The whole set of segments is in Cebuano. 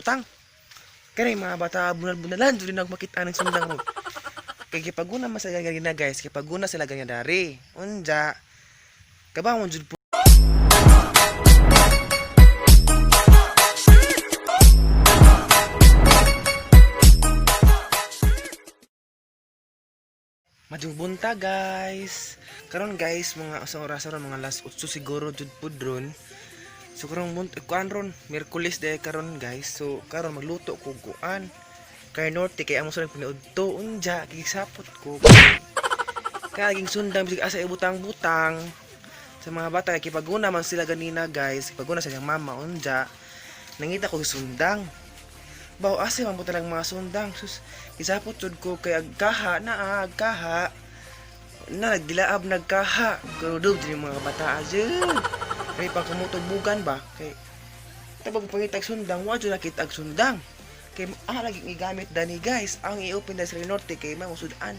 Butang. Kani mga bata bunal-bunalan jud nag makita ng sundang ro. Kay gipaguna man sila ganina, guys, gipaguna sila ganina dari. Unja kabangon jud po. Maayong buntag, guys. Karon, guys, mga usang oras ron, mga last 8 siguro jud pud ron. So karon bunt kuan ron, Miyerkules day karon, guys. So karon magluto ko kuan. Kay Norte kay amo sa piniudto unja gisapot ko. Kaging sundang bisag asa ibutang-butang sa mga bata kay kipaguna man sila ganina, guys. Kipaguna sa iyang mama unja. Nangita ko sundang. Baw asa man po mga sundang. Sus, gisapot jud ko kay agkaha na ah, agkaha na naggilaab nagkaha karudog din yung mga kabataan dyan kay pang kamutubugan ba kay tabag pangitag sundang wa jud nakita ag sundang kay ah lagi gigamit dani, guys, ang i-open na sa Norte kay mamusudan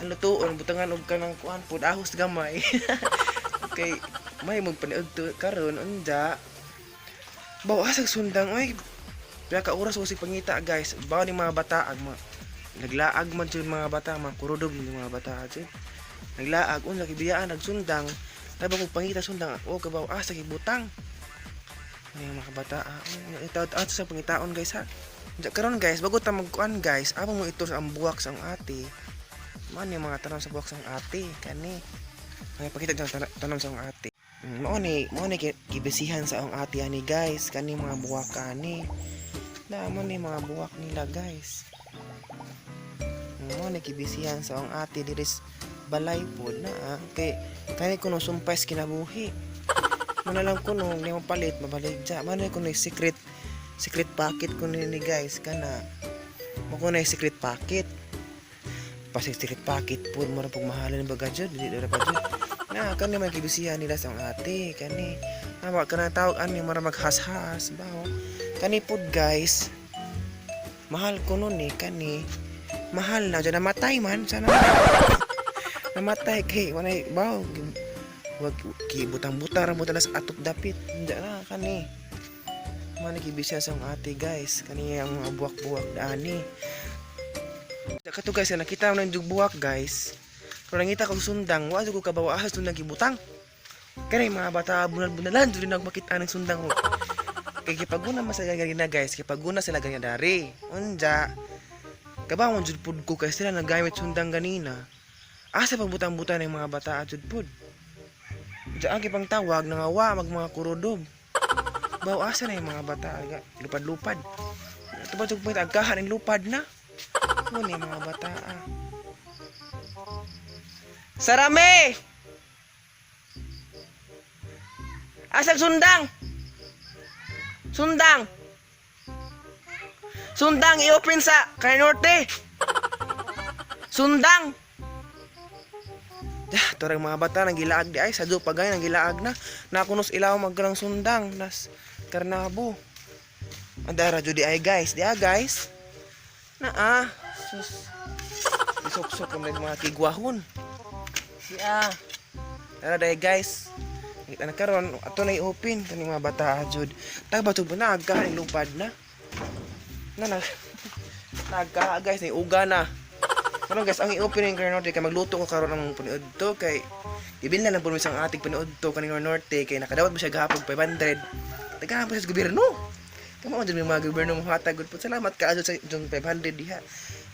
ang lutuon butangan og kanang kuan pud ahos gamay kay may magpaniud to karon. Unja baw asag sundang oy, pila ka oras ko sig pangita, guys. Baw ni mga bata ag mga naglaag man jud mga bata, mga kurudob ni mga bata jud naglaag. Unsa kibiyaan nagsundang tabang kog pangita sundang o kabaw asa gibutang. Ano yung mga kabataan itaw at sa pangitaon, guys, ha. Unsa karon, guys, bago ta magkuan, guys, amo mo ito sa ang buwak sa ang ate man yung mga tanom sa buwak sa ang ate kani ay pakita dyan tanom sa ang ate. Mao ni gibisihan sa ang ate ani, guys, kani mga buwak ani na mo ni mga buwak nila, guys. Mao ni gibisihan sa ang ate diri sa balay pod na ah. Kay kani kuno sumpay sa kinabuhi mo na lang kuno ni mo palit mabaligya man ni kuno secret secret pocket kuno ni, guys, kana mo kuno secret pocket pa secret pocket pod mo ra pug mahalan baga jud di ra pa jud na kani man gibisihan nila sa ang ate kani awa kana tawag ani mo ra maghas-has bawo kani pod, guys, mahal kuno ni kani mahal na dyan namatay man sana namatay kay wanay baw wag kibutang-butang ra mo talas atop dapit. Hindi na kani man gibisihan sa ang ate, guys, kani ang mga buwak-buwak daani. Kato, guys, nakita mo ng buwak, guys, pero nangita kog sundang wa jud ko kabaw asa sundang gibutang. Kani mga bata bunal-bunalan jud nagmakita ng sundang ro kay gipaguna man sila ganina, guys, gipaguna sila ganina dari. Unja kabawon jud pud ko kay sila nagamit sundang ganina asa pagbutang-butang ng mga bata jud pud. Diyan ang kipang tawag nangawa mag mga kurudob. Baw asa na yung mga bata aga lupad-lupad. Ito ba jud agkahan ang lupad na? Mo ni mga bata ah. Sarame! Asag sundang! Sundang! Sundang i-open sa kay Norte. Sundang! Dah, torang mga bata nang gilaag di ay sa pa gay nang gilaag na. Nakunos ilaw magkarang sundang nas karnabo. Andara jud di ay, guys, di ah, guys. Na ah, sus. Isuksok ang mga kigwahon. Di ah. Tara dai, guys. Kita na karon ato na i-open kani mga bata jud. Tagba tug na agkahan lupad na. Na na. Nagka, guys, ni uga na. Karon, guys, ang i-open ng Norte kay magluto ko karon ang paniud to kay ibil na lang po sa ating paniud to kaning Norte kay nakadawat mo siya gahapon 500. Tagahan po siya sa gobyerno. Kamo man jud may mga gobyerno mo hatag po. Salamat ka sa jung 500 diha.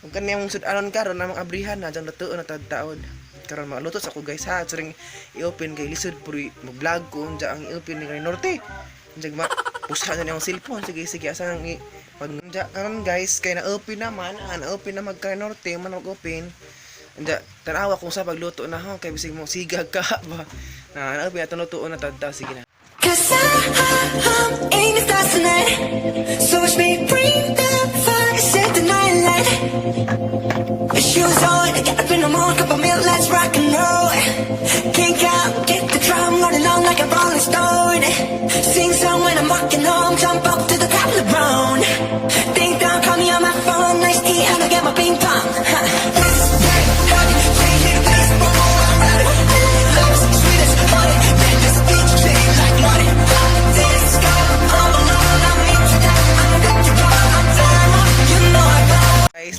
Ug kani ang sud-anon karon namang abrihan na jang lutuon na taod. Karon magluto sa ko, guys, ha. Suring i-open kay lisod puro mag-vlog ko unja ang i-open ni Norte. Unja ma pusa na niyang cellphone. Sige sige asa ang i pag unja karon, guys, kay na-open naman, ah, na-open na mag kay Norte man mag-open. Unja tanawa kung sa pagluto na ho kay bisig mo sigag ka ba. Na na-open ato lutuon na tadta sige na. 'Cause I'm in the stars tonight. So watch me bring the fire, set the night light. Shoes on, get up in the morning, cup of milk, let's rock and roll. Kink out, kick the drum, rolling on like a rolling stone. Sing song when I'm walking home, jump up to the top of the brown. Ding dong, call me on my phone, nice tea, and I get my ping pong. Huh. Life's sweet as honey, man, this beat chain like money. Disco, I'm alone, I'm into that, I'm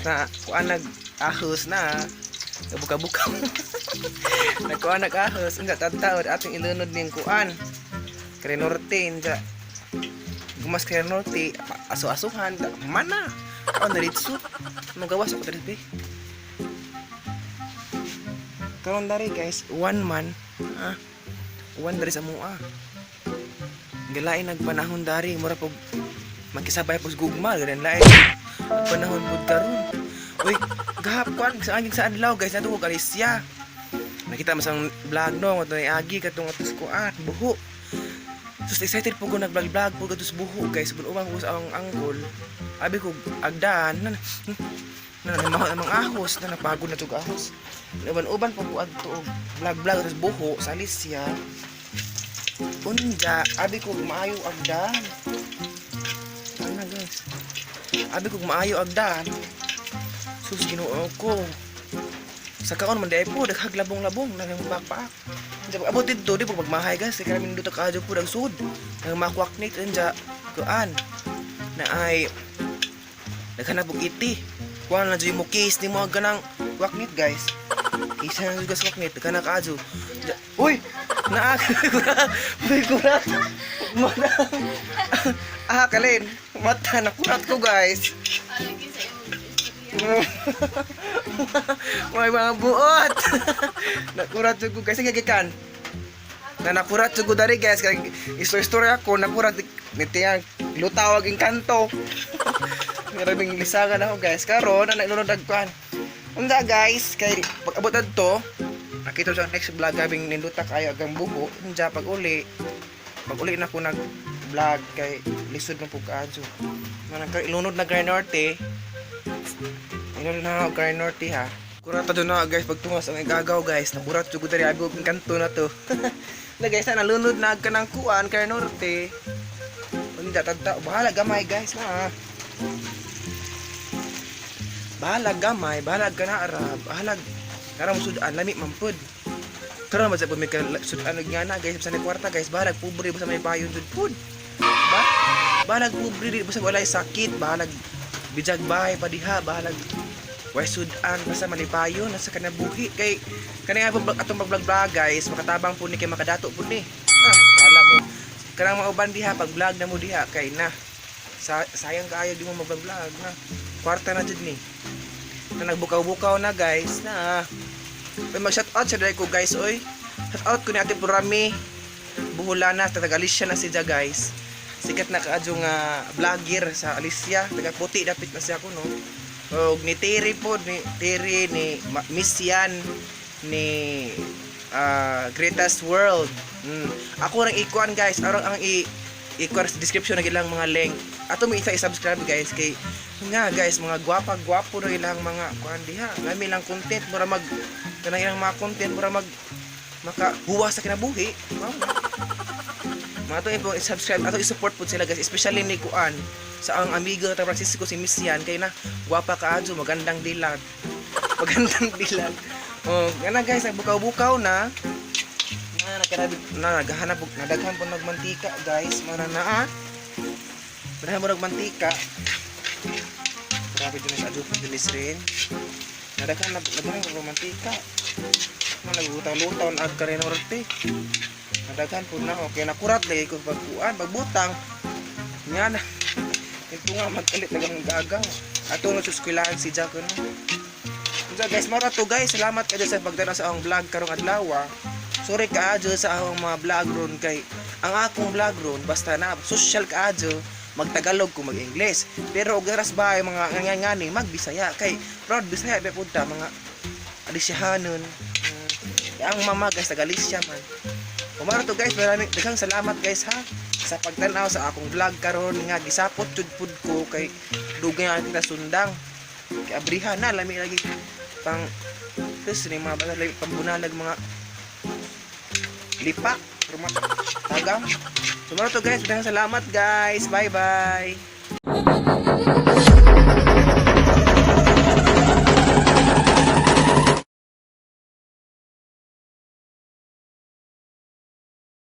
Na kuan nag ahos na. Buka-buka. Nagkuan nag ahos unsa tattaod atong ilunod ning kuan. Kare Norte unsa. Gumas kare Norte aso-asuhan mana. On diretso. Magawas ako diri be. Karon dari guys, one man, ah, one dari sa mua. Galain nagpanahon dari, mura pog makisabay pog gugma, ganun lain. Nagpanahon pud karon. Uy, gahap kuan sa aging sa adlaw guys, nato ko Galicia. Nakita mo sa vlog no, ngadto ni Agi katong atos kuan, buho. Sus, excited po ko nag-vlog-vlog po katos buho guys. Bunuan ko sa akong angkol. Abi ko agdaan na na na mga mga ahos na napagod na tug ahos. Uban-uban po ko adto og vlog-vlog atos buho sa Alicia. Unja, abi ko maayo agdan. Ana guys. Abi ko maayo agdan. Sus, Ginoo ko. Sa kaon man di po daghag labong-labong na nang bakpak. Unja pag abot didto di po magmahay guys kay karami nindot kaadyo po ang sud. Nang makwaknit unja kuan na ay naghanap og iti. Kuan na jud mo case ni mo ang ganang waknit guys. Kisa na jud gas waknit daghan na kaadyo. Uy! Naa kurat. Uy, kurat. Mana. Ah, kalin. Mata nakurat ko guys. Alagi sa imong istorya. May mga buot. Nakurat jud ko guys. Sige gikan. Na nakurat jud ko dari guys kay istorya ako nakurat nitiyang lutaw ang kanto. Grabing lisagan ako guys. Karon na nailunod agkuan. Unsa guys kay pag abot adto nakita sa next vlog gabing ninduta kayo agang buho. Unja pag uli na ko nag vlog kay lisod man pug kaadyo. Manang ilunod na Grand Norte. Ilunod na Grand Norte ha. Kurata doon na guys pagtungas ang igagaw guys. Nakurat jud ko diri abi og kanto na to. Na guys na nalunod na ka ng kuan Grand Norte. Unja tagta bahala gamay guys na. Bahala gamay, bahala ka na arab, bahala karon mo sudan lami man pud. Karon man sa pud may sudan og ngana guys sa kwarta guys, bahala pobre basta may payon jud pud. Ba? Bahala pobre di basta walay sakit, bahala bijag bahay pa diha, bahala way sudan basta malipayon nasa kanabuhi kay kani nga pag atong pag-vlog guys, makatabang pud ni kay makadato pud ni. Ah, bahala mo. Kanang mga uban diha pag vlog na mo diha kay na. Sa, sayang kaayo di mo mag-vlog na. Kwarta na jud ni. Na nagbukaw-bukaw na guys na. Uy, mag shout out sa dahil ko guys oy. Shout out ko ni Ate Purami Buhulana, taga Alicia na siya guys. Sikat na kaadyo nga vlogger sa Alicia, taga Puti dapit na siya ko no. Og ni Terry po, ni Terry ni Miss Yan ni Greatest World. Ako rang ikuan guys, arang ang i ikuan sa description ng ilang mga link. Ato mo isa i-subscribe guys kay nga guys, mga gwapa-gwapo na ilang mga kuan diha. Lami lang content mura mag kanang ilang mga content mura mag makahuwa sa kinabuhi. Mao na. Mga ato po i-subscribe, ato i-support po sila guys, especially ni Kuan sa ang amigo ta Francisco si Miss Yan kay na gwapa kaadyo, magandang dilag. Magandang dilag. Oh, nga guys, nagbukaw-bukaw na. Na nagkarabi na naghahanap og nadaghan po nagmantika guys, mara na ah. Nadaghan po nagmantika. Grabe din sa adyo dilis rin. Nadaghan na nadaghan po mantika. Na naglutaw-lutaw na ag Norte. Nadaghan po na okay nakurat lagi ko pagkuan pagbutang. Nga na. Ito nga magkalit nagang gagaw. Ato nga sa eskwelahan si Jack no. Unsa guys, mara to guys. Salamat kayo sa pagdala sa akong vlog karong adlaw. Sorry kaadyo sa akong mga vlog ron kay ang akong vlog ron basta na social kaadyo magtagalog ko mag-Ingles. Pero og aras ba mga ngangani magbisaya kay proud Bisaya ba punta mga Alisiahanon. Ang mama guys taga Alicia man. Umaro to guys, maraming daghang salamat guys ha sa pagtan-aw sa akong vlog karon nga gisapot jud pud ko kay dugay ang kita sundang. Kay abrihan na lami lagi pang tus ni mga bata lami pambunalag mga lipak rumah tagam. So maro to guys, daghang salamat guys. Bye bye.